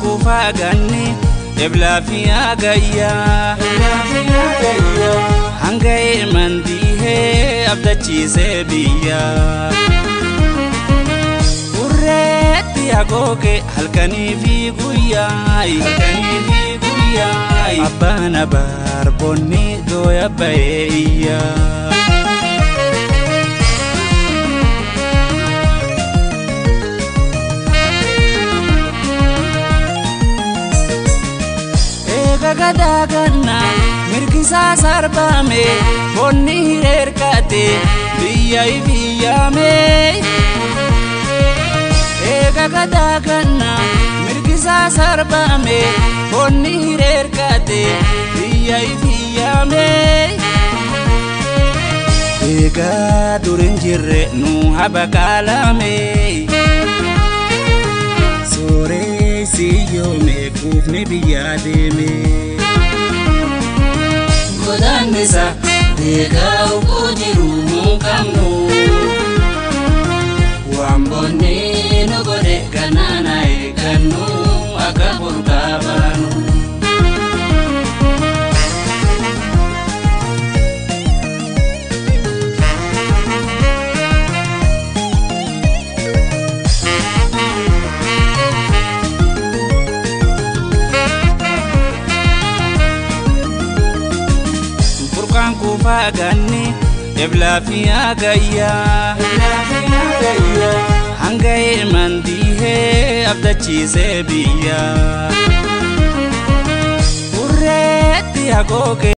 Kuufaganni eblaa fi agayyaa hanga ilmaan diihee abdachiisee biyya. Urreetti hagooge halkanii fi guyyaa abbaan abaar bonni dooya bahee iyyaa. Gadaganna mirgisaa sarbame bonni hireerkate biyya biyyaame. Eega gadaganna mirgisaa sarbame bonni hireerkate biyya biyyaame. Eegaa durin jirre nu habakaalame. Sooressi yoome kuufni biyyaa deeme. Godaannisa deegaa uffuu jiru hin qabnu. Waan bonni nu godhe ganaana eeggannu akka burqaa baanu. Kuufaganni eblaa fi agayyaa hanga ilmaan diihee abdachiisee biyya. Urreetti hagooge.